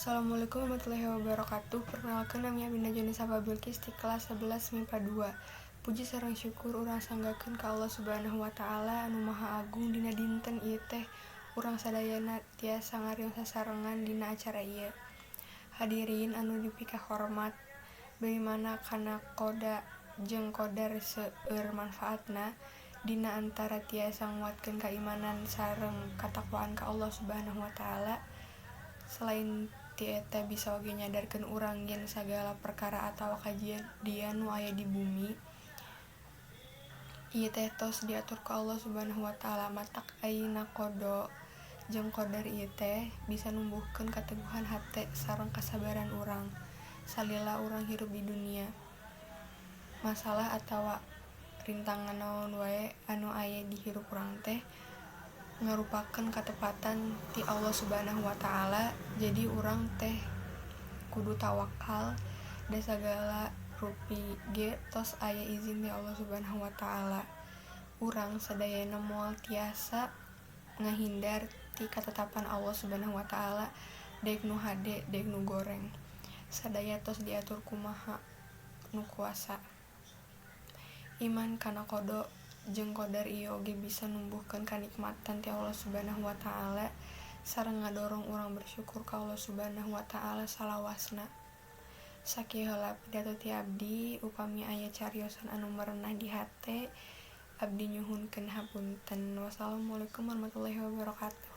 Assalamualaikum warahmatullahi wabarakatuh. Perkenalkan, nami abdi Najwa Safa Bilqis di kelas 11 MIPA 2. Puji sareng syukur urang sanggakeun ka Allah Subhanahu wa Ta'ala anu Maha Agung, dina dinten ieu teh urang sadayana tiasa ngariung sasarengan dina acara ieu. Hadirin anu dipikahormat, bagaimana kana qada jeung qadar seueur manfaatna, dina antara tiasa nguatkeun kaimanan sareng katakwaan ka Allah Subhanahu wa Ta'ala. Selain ti eta, bisa oge nyadarkeun urang yen sagala perkara atawa kajadian nu aya di bumi ieu teh tos diatur ku Allah Subhanahu wa Ta'ala. Matak ayina qada jeung qadar ieu teh bisa numbuhkeun kateguhan hate sareng kasabaran urang salila urang hirup di dunia. Masalah atawa rintangan naon wae anu aya di hirup urang teh ngarupakeun katepatan ti Allah Subhanahu wa Ta'ala, jadi urang teh kudu tawakal, da sagala rupi ge tos aya izin ti Allah Subhanahu wa Ta'ala. Urang sadayana moal tiasa ngahindar ti katetapan Allah Subhanahu wa Ta'ala, daek nu hade daek nu goreng, sadaya tos diatur ku Maha Nu Kuasa. Iman kana qada jeung qadar ieu oge bisa numbuhkeun kanikmatan ti Allah Subhanahu wa Ta'ala sareng ngadorong urang bersyukur ka Allah Subhanahu wa Ta'ala salawasna. Sakieu heula pidato ti abdi, upami aya cariosan anu merenah di hate, abdi nyuhunkeun hapunten. Wassalamualaikum warahmatullahi wabarakatuh.